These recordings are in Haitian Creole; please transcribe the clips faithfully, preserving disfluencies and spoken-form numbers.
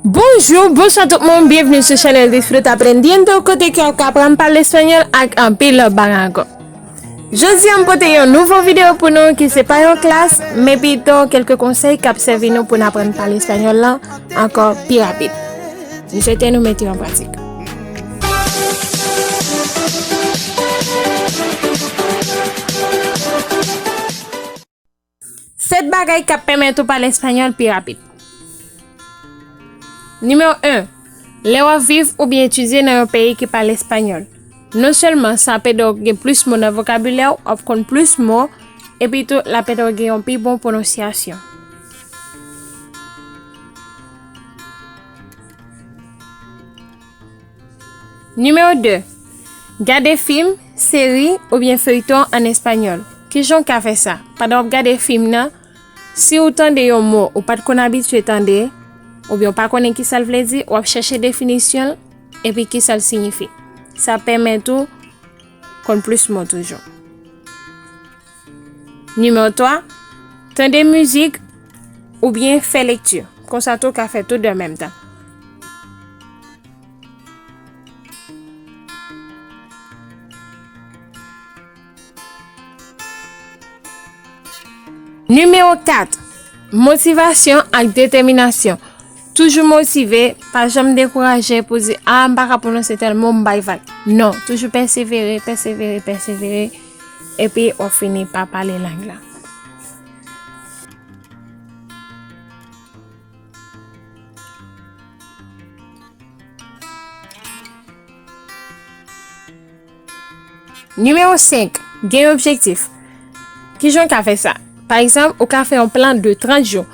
Bonjou, bonswa tout moun, byenvni sou chanèl Disfruta Aprendiendo, kote ke w ka aprann pale espanyòl ak anpil lòt bagay ankò. Jodi a, m pote yon nouvo videyo pou nou ki se pa yon klas, men pito kèlke konsèy k ap sèvi nou pou n aprann pale espanyòl lan ankò pi rapid. M swete nou mete yo an pratik. Sèt bagay k ap pèmèt ou pale espanyòl pi rapid. Nimewo en, lè w ap viv oubyen etidye nan yon peyi ki pale espanyòl, non sèlman sa ap ede w gen plis mo nan vokabilè w, w ap konn plis mo, epi tou l ap ede w gen yon pi bon pwononsyasyon. Nimewo de, gade fim, seri oubyen feyton ann espanyòl. Kijan w ka fè sa? Pandan w ap gade fim nan, si w tande yon mo ou pa t konn abitye tande, oubyen w pa konnen kisa l vle di, w ap chèche definisyon l epi kisa l siyifi. Sa ap pèmèt ou konn plis mo toujou. Nimewo twa, tande mizik oubyen fè lekti. Konsa tou w ka fè tou de an menm tan. Nimewo kat, motivasyon ak detèminasyon. Toujou motive, pa janm dekouraje pou di, "A, m pa ka pwononse tèl mo, m bay vag." Non, toujou pèsevere, pèsevere, pèsevere, epi w ap fini pa pale lang la. Nimewo senk, gen objektif. Kijan w ka fè sa? Pa egzanp, ou ka fè yon plan de trant jou.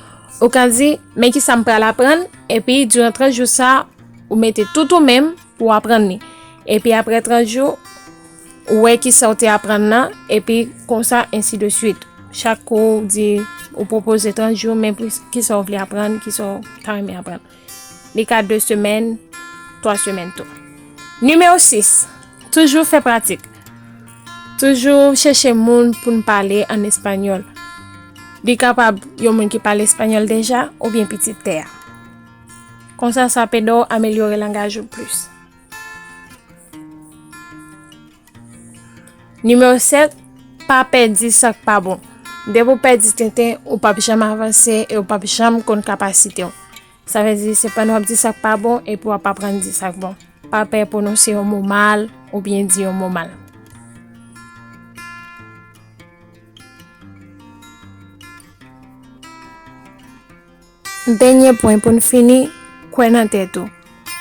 Ou ka di, "Men kisa m pral aprann," epi diran trant jou sa, ou mete tout ou menm pou w aprann li. Epi apre trant jou, ou wè kisa w te aprann nan, epi konsa, ensi de swit. Chak kou w di, ou pwopoze trant jou, men pou kisa w vle aprann, kisa w ta renmen aprann. Li ka de semèn, twa semèn tou. Nimewo sis, toujou fè pratik. Toujou chèche moun pou n pale ann espanyòl. Li kapab yon moun ki pale espanyòl deja oubyen pitit tè a. Konsa, sa ap ede w amelyore langaj ou plis. Nimewo sèt, pa pè di sa k pa bon. Depi w pè di tenten, ou p ap janm avanse e ou p ap janm konn kapasite w. Sa vle di, se pandan w ap di sa k pa bon epi w ap aprann di sa k bon. Pa pè pwononse yon mo mal oubyen di yon mo mal. Dènye pwen pou n fini, kwè nan tèt ou.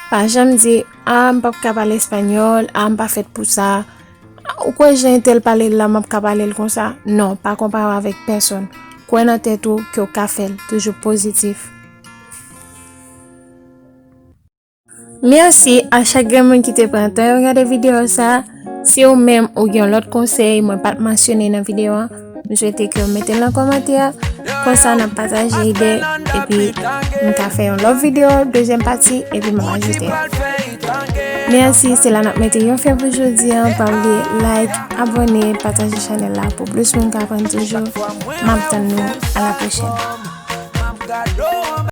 Pa janm di, "A, m p ap ka pale espanyòl, a, m pa fèt pou sa. Ou kwè jan entèl pale l la, m ap ka pale l konsa?" Non, pa konpare w avèk pèsonn. Kwè nan tèt ou ke w ka fè l. Toujou pozitif. Mèsi a chak grenn moun ki te pran tan yo gade videyo sa. Si ou menm ou gen yon lòt konsèy mwen pa t mansyone nan videyo an, m swete ke w mete l nan kòmantè. Konsa n ap pataje ide, epi m ka fè yon lòt videyo, dezyèm pati, epi m ap ajoute. Mèsi, se la n ap mete yon fen pou jodi a. Pa bliye like, abòne, pataje chanèl la pou plis moun ka aprann toujou. M ap tann nou. A la pwochèn.